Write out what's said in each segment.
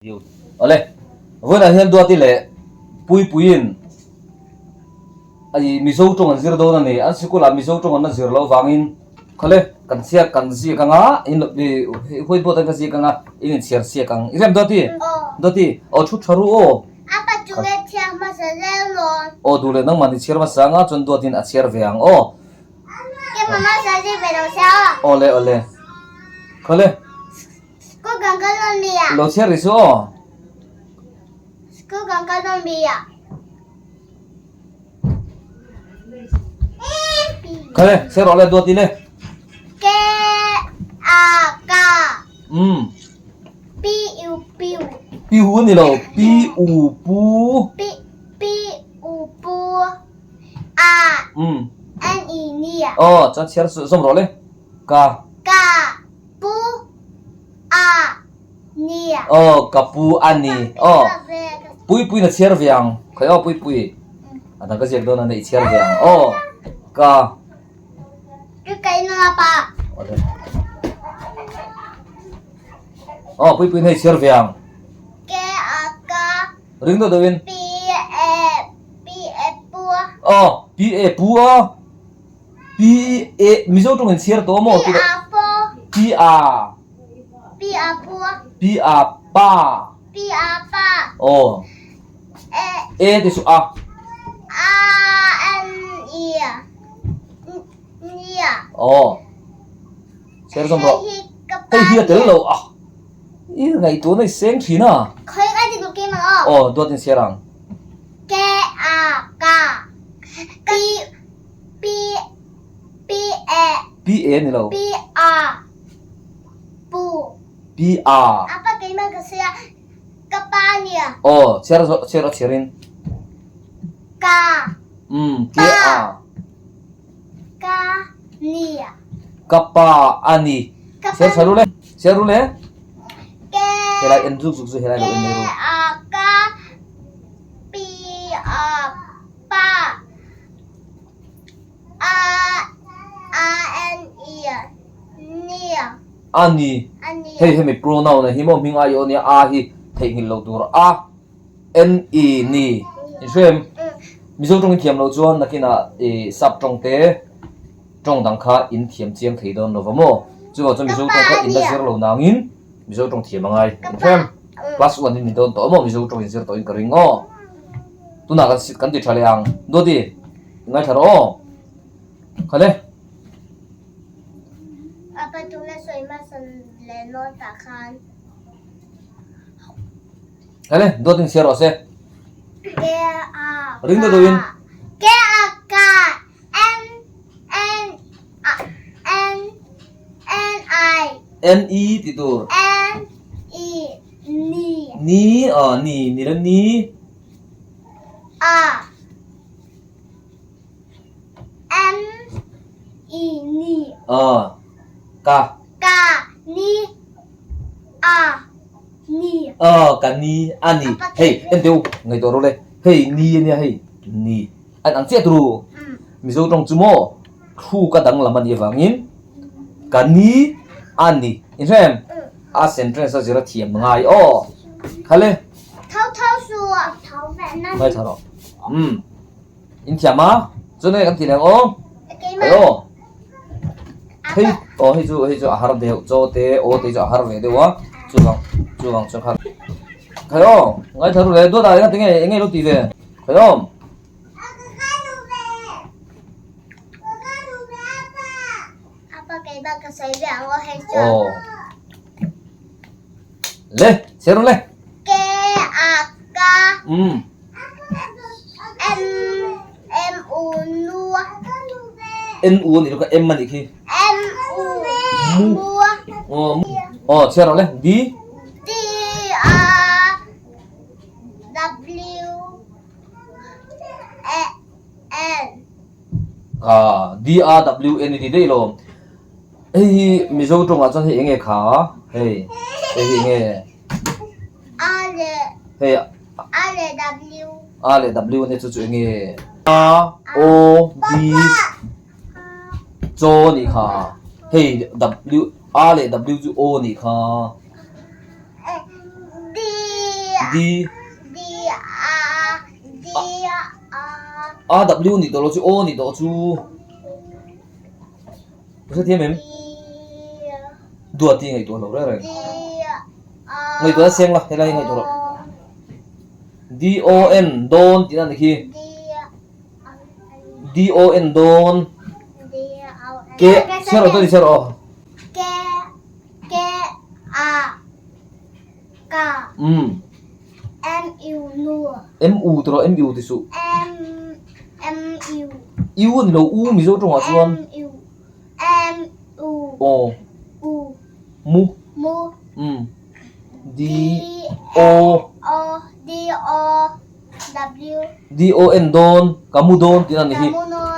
Awle, vawiinah hian Duati leh Puipuiin ai Mizo tawng an zir dawn a ni. An sikulah Mizo tawng an la zir loh avangin khawle kan chhiat kan ziak ang a, in white board an ka ziak ang a, in inchhiar siak ang. I rem Duati? Duati, aw thu tha ru aw. Apa chunge chhiar hmasa zel maw? Aw duh leh nangmah ni chhiar hmasa ang a, chuan Duatin a chhiar ve ang aw. Ke mama sa zir ve lo se aw. Awle awle. Khawle. School kan kal dawn mi a. Lo chhiar rih chu aw. School kan kal dawn mi a. Khale, chhiar rawh le duat i le. K A K. Um. P U P U. P U a ni lo, P U Pu. P P U Pu A. Um. N I Ni a. Aw, chuan chhiar zawm rawh le. Ka. Ka. Pu a ni. Aw ka pu a ni. Aw Puipuiin a chhiar ve ang. Khawi aw Puipui. A dang ka ziak dawn a nia i chhiar ve ang. Aw ka. Ka kai nung a pa. Aw Puipuiin hei chhiar ve ang. Ke a ka. Ring deuh deuhin. P e P e pu. Aw P e pu a. P E Mizo tawng in chhiar tawh maw? P A po. P A. P A pu. P A pa. P A pa. Aw. E. E ti chu a. A N I Nia. Aw. Chhiar zawm rawh. Hei hi a tel lo a. I ngaihtuah na i seng thin a. Khawi ka ti duh kim ang aw. Aw duat in chhiar ang. K A K P P P A P A ni lo. P A Pu P A Apa keimah ka sawi a ka pa nia. Aw chhiar zawh chhiar a chhiar in. Ka Um K A Ka nia. Ka pa a ni. Chhiar chhiar ru le chhiar ru le. K Helai en zuk zuk chu helai lo en mai ru. K A Ka P A Pa A A N I Nia. A ni. A ni. Hei hemi pronoun a hi maw hming ai aw nia a hi theihnghilh loh tur a N I ni. I hre em? Mizo tawng in thiam loh chuan nakinah i sap tawng te tawng dang kha in thiam chiang thei dawn lo va maw? Chuvang chuan Mizo tawng kha in la zir lo nangin Mizo tawng thiam a ngai. In hre em? Class one in ni dawn tawh maw Mizo tawng in zir tawh in ka ring aw. Tunah kan kan ti tha leh ang. Dawti, i ngaithla rawh aw. Khale. Apa tuna sawi hmasa leh note ah khan. Khale, Dawtin chhiar rawh se. K A Ring deuh deuhin. K A K N N N N I. N E ti tur. N E Ni. Ni, aw ni, ni la ni. A. M. I ni. Aw, ka. Ka ni a ni. Aw, ka ni a ni. Hei, en teh u, ngaihtuah rawh le. Hei ni a nia hei, ni. An ang chiah turu. Mizo tawng chu maw thu ka danglam a nih avangin ka ni a ni. In hre em? A sentence a zir a thiam ngai aw. Khale. Tho tho su a tho ve na. Ngai tha rawh. Um. In thiam a? Chuan nge kan ti leh ang aw? Hei aw. Hei aw hei chu hei chu a har deuh chaw te aw te chu a har ve deuh a. Chuvang chuvang chuan kha. Khai aw. Ngai tha ru le duat ah eng tinge eng nge lo ti ve. Khai aw. Aw. Le, chhiar ru le. K A K. Um. M M U Nu. N U a nih loh kha M a nih khi. M U Mu. Aw, aw chhiar rawh le. D. D A W A N. Ah, D A W N i ti daih lo. Hei hi Mizo tawngah chuan hei eng nge kha? Hei, hei hi eng nge? A leh Hei A leh W. A leh W ania chu chu eng nge? A O B Chaw nih kha. Hei W A leh W chu O nih kha. D. D A W nih tawh lo chu O nih tawh chu Ka hrethiam em? Duati ngaihtuah lo reng reng. Ngaihtuah na seng la, helai hi ngaihtuah rawh. D O N dawn tihna a ni khi. D O N dawn. K chhiar rawh chuan i chhiar rawh aw. K K A K Umm. M U nu. M U ti rawh M U ti suh. M M U. U a ni lo U Mizo tawngah chuan. M U M U. Aw. U. Mu. Mu. Umm. D O. O D O W. D O N dawn ka mu dawn tihna a ni hi.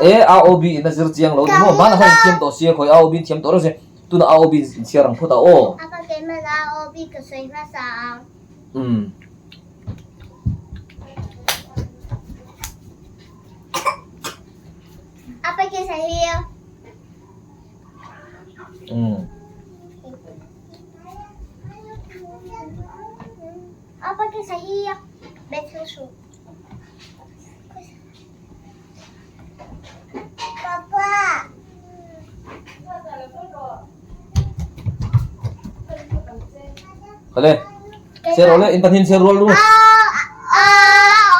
E A O B in a zir chiang lo ni maw hmanah khan inthiam tawh sia khawi A O B in thiam tawh reuh se tunah A O B in chhiar ang phawt a aw. A pa keimah A O B ka sawi hmasa ang. Umm. A pa ke sa hi. Umm. A pa ke sa hi. Betul su. Papa. Khale. Share rawh le in pahnih share rual ru. A A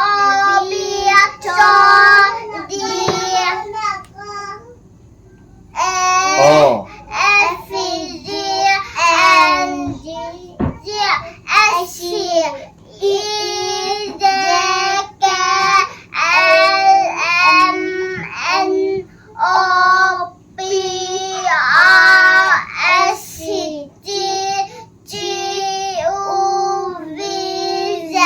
O B C D E Aw. F G N G G H E J K L M N O P R S T U V Z.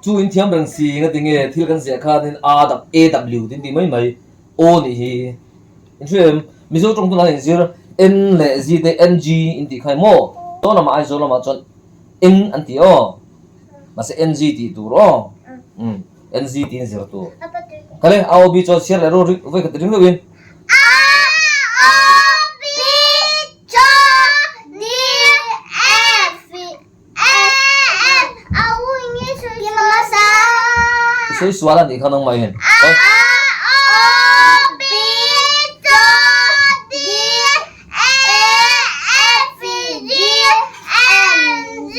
Chu in thiam reng si nga tinge thil kan ziah khanin A A W tin tih mai mai O nih hi in hria em Mizo tawng tunah hian zir N leh Z te N G in tih kha emaw Mizo lamah Aizawl lamah chuan N an ti aw. Mahse NG tih tur aw. Umm NG tiin zir tur. Kale A O B chuan chhiar leh ru ring vawi khat ring deuhin. A O B C D F E N A U English sawi hmasa. I sawi sual a nih kha nangmah hian. A O B C D E F G N G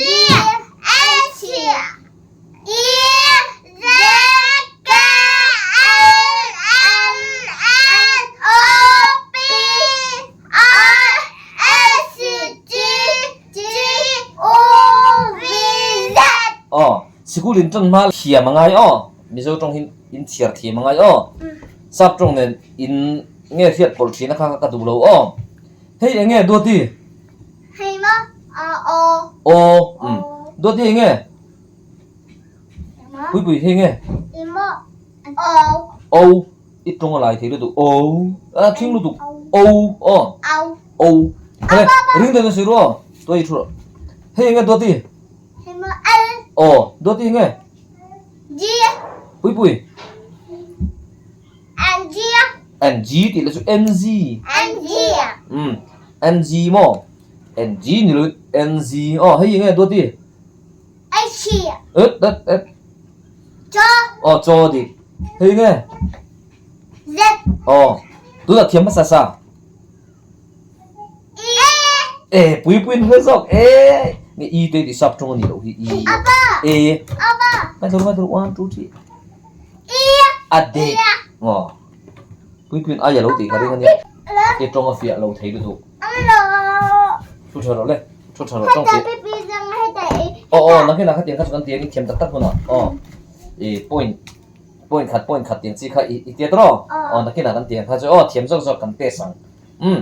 H I J K L M N O P R S T T U V Z. Aw, sikul in ṭan hma thiam a ngai aw, Mizo ṭawng hi in chhiar thiam a ngai aw, Sap ṭawng nen in Nge hriat pawlh thin a kha ka duh lo aw. Hei eng nge Duati? Hei maw? A aw. Aw umm. Duati eng nge? Puipui hei nge? I maw? Aw. Aw. I tawng a lai thei lutuk. Aw. A thing lutuk. Aw aw. Aw. Aw. Hei ring deuh in sawi ru aw. Tuai i thu rawh. Hei eng nge Duati? Hei maw? L. Aw. Duati eng nge? G. Puipui. NG. NG tih leh chu NG. NG. Um NG maw? NG ni lo NG aw hei enge duati? H. Et et et. Cho. Aw cho dik. Hei enge? Z. Aw tunah thiam hmasa sa. E pui pui in hre zawk e nge i te tih sap tawng a nih loh hi i e ngai thur ngai thur 1 2 3 a dek aw pui pui in ai a lo tih ka ring a nia e tawng a fiah lo thei lutuk thu tha rawh le thu tha rawh tawng fiah aw aw nakinah khatiang kha chu kan ti ang i thiam tak tak hunah aw i point point khat point khat tiang chi kha i tiat rawh aw nakinah kan ti ang kha chu aw thiam zawk zawk kan test ang umm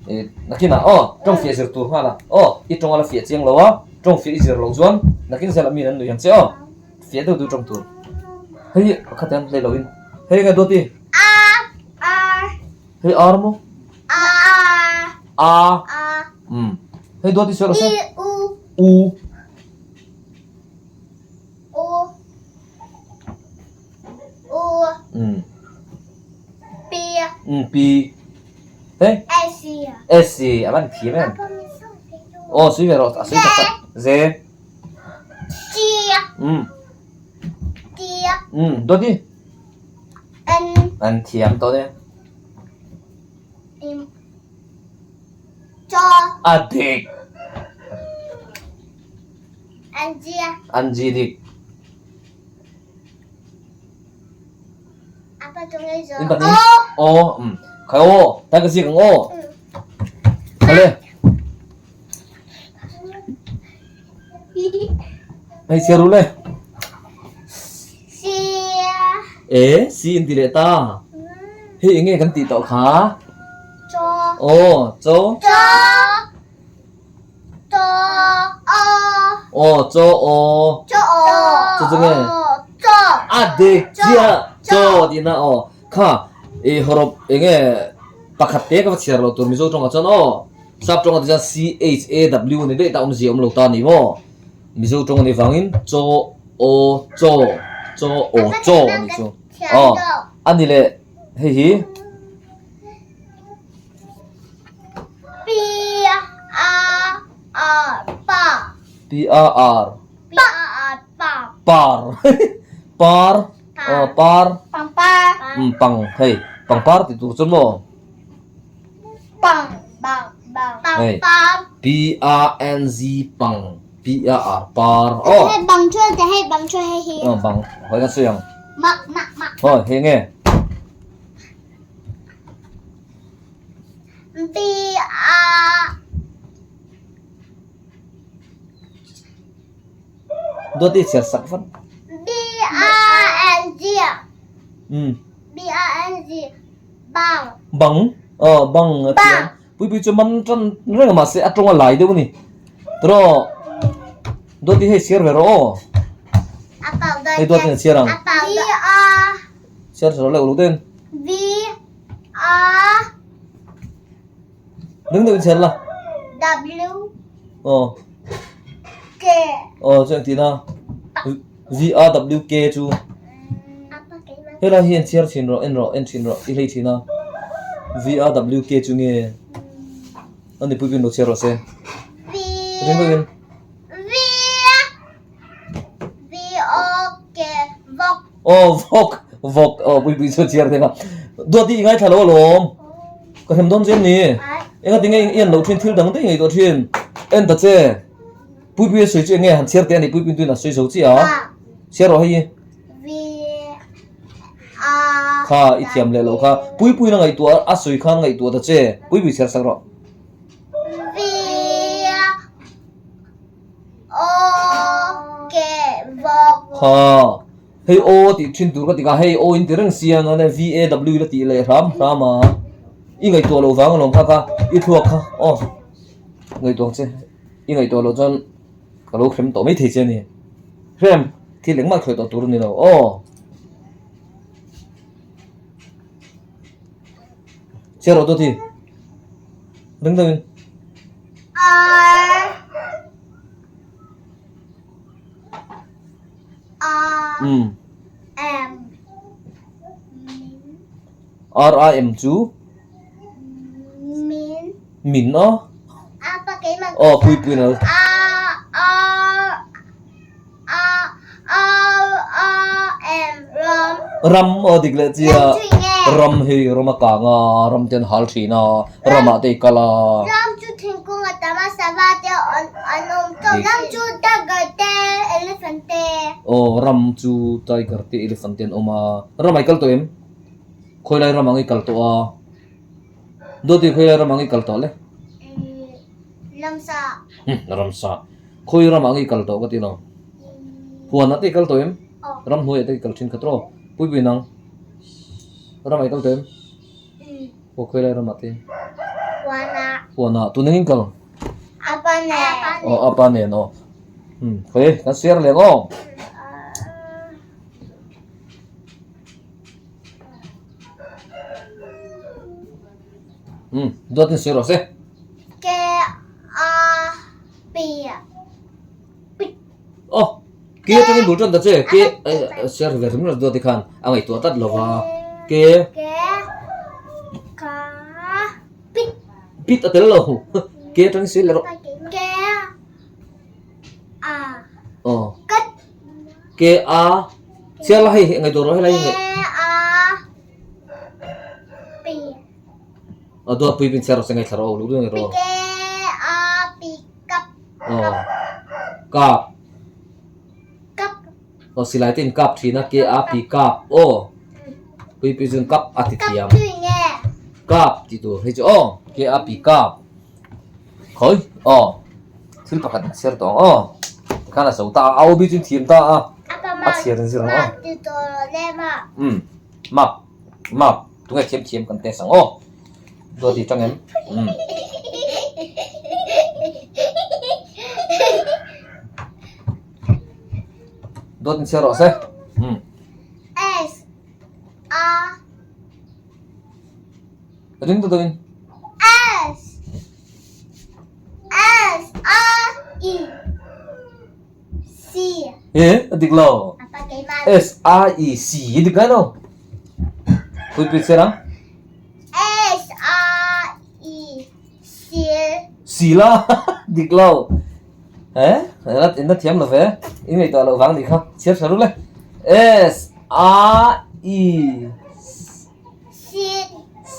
i nakinah aw tawng fiah zir tur nghal a aw i tawng a la fiah chiang lo a tawng fiah i zir loh chuan nakin zelah mi an nui ang che aw fiah deuh deuh tawng tur hei hi pakhat hian hlei loin hei enge duati hei ar maw a umm hei duati sawi rawh se u. U U Umm P Umm P He S S a van thiam em Aw sawi ve rawh a sawi tak tak Z G. Umm. Umm dawt i. An thiam tawh e. A dik. An ji dik. In pahnih. Aw. Umm. Khai aw. Tai ka ziak ang aw. Khale. Hei chhiar ru le. E, si in ti leh ta. Hei enge kan tih tawh kha? Aw, cho. Aw, cho aw. Chu chu nge? A dik chiah. Cho tihna aw. Kha, i hawrawp enge pakhat te ka va chhiar lo tur Mizo tawngah chuan aw. Sap tawngah te chuan CHAW ni daih ta awmzia awm lo ta ni maw? Mizo tawng a nih vangin chaw aw chaw chaw aw chaw a nih chu. Aw a ni leh hei hi. P A R pa. P A R. P A R pa. Par par aw par. Pangpar. Um pang hei pangpar tih tur chuan maw? Pang bang bang. Hei Pangpar. P A N G pang P A R par aw. Hei bang chu te hei bang chu hei hi. Aw bang hawi kan sawi ang. Mak mak mak. Aw hei nge. B A Dawt i chhiar sak vat. B A N G Um. B A N G Bang. Bang. Aw bang a ti a. Puipui chu man tan reng a mahse a tawng a lai deuh a ni. Tawh dawt i hei chhiar ve rawh aw. Hei dawt in a chhiar ang. V A Chhiar rawh leh uluk deuhin. V A Ding deuhin chhiar la. W Aw. K. Aw chu engtin a? V A W K chu. Helai hi en chhiar thin rawh en rawh en thin rawh i hlei thin a. V A W K chu nge a nipui pawhin lo chhiar rawh se. Ring deuhin. V V O K vawk. Aw vawk vawk aw puipui chu a chhiar thei a. Duat hi i ngaithla lo alawm. Ka hrem dawn che em ni? Engati nge i en loh thin thil dang daih ngaihtuah thin. En ta che. Puipui a sawi chu enge han chhiar teh a ni Puipui tuin a sawi zo chiah a. Chhiar rawh hei. Kha i thiam leh loh kha. Puipuiin a ngaihtuah a sawi khan ngaihtuah ta che. Puipui chhiar sak rawh. Kha hei aw tih thin tur ka ti kha hei aw in ti reng sia nge V A W la tih leh hram hram a. I ngaihtuah loh vang alawm kha kha i thluak kha aw ngaihtuah ang che. I ngaihtuah loh chuan ka lo hrem tawh maithei che a ni. Hrem, thil engmah thlawih tawh tur a ni lo aw. Chhiar rawh dawt hi. Ring deuhin. R R Um. M R A M chu Min. Min a. Apa keimah. Aw pui pui na. A R A R A M ram. Ram aw dik leh chia. Ram hi ram a kang a, ram te an hal thin a, ramah te i kal a. Ram chu thingkung a tam a, sava te an awm tawp. Ram chu tiger te, elephant te. Aw ram chu tiger te, elephant te an awm a. Ramah i kal tawh em? Khawilai ram ang i kal tawh a? Dawti khawi ram ang i kal tawh le? Ramsa. Ramsa. Khawi ram ang i kal tawh ka ti lo. Huan ah te i kal tawh em? Ramhnuai ah te i kal thin kha tawh. Puipui nang. Ram ah i kal tawh em? Aw khawi lai ram ah te? Huan ah. Huan ah. Tun engin kal? Apa nen. Aw apa nen aw. Khawi kan share leh ang aw. Um dawt in sawi rawh se. K A P P Oh K atangin bul tan ta che K share ve hrim dawt i khan a ngaihtuah tlat lo va K K K P Pit a tel lo K atangin sawi leh rawh K A Oh K. K A chhiar la hei ngaihtuah rawh helai hi K A P Aw dawt pui pin chhiar rawh se ngaithla rawh aw luh dun rawh K A P kap Aw kap kap Aw silai te in kap thin a K A P kap aw pui pui chuan kap a ti thiam Kap tui nge Kap tih tur hei chu aw K A P kap Khawi aw thil pakhat a chhiar tawh ang aw tikhan a zo ta a au bi chu thiam ta a a chhiar in zir ang aw um map map tunge thiam thiam kan test ang aw dawt i tang em um dawt in chhiar rawh se um S A Ring ta deuhin. S S A E C E a dik lo. S A E C a dik ngai lo. Pui pui chhiar ang. S A E C C la dik lo. Eh in la thiam lo ve. In ngaihtuah loh vang nih kha. Chhiar tha ruk le. S A E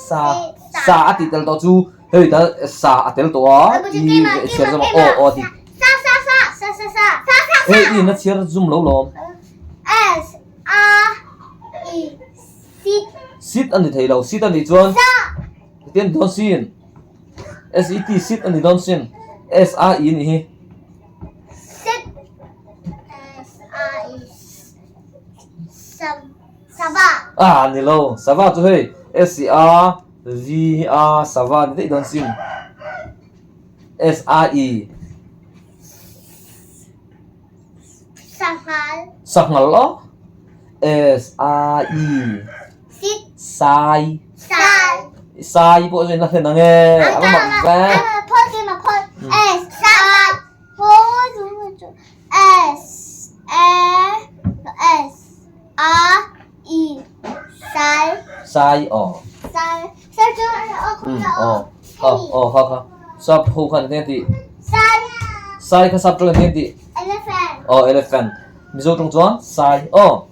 Sa sa a tih tel tawh chu hei ta sa a tel tawh a i chhiar zawm a aw aw a ti. Hei i na chhiar zum lo lawm. Sit a ni thei lo sit a nih chuan hetiang dawn sin S E T sit a ni dawn sin S A E nih hi. Sava. Ah ni lo, sava chu hei S A V A sava ni daih dawn sin. S A E. Sanghal. Sanghal aw. S A E. Sit. Sai. Sai. Sai pawh chu in la hlen ang e. A va mak ve. Phawt ke ma phawt. S A S A S A E Sai. Sai aw. Sai. Sai chu aw Um aw. Aw aw kha kha. Sap ho khan enge tih? Sai. Sai kha sap tawng enge tih? Elephant. Aw elephant. Mizo tawng chuan sai aw.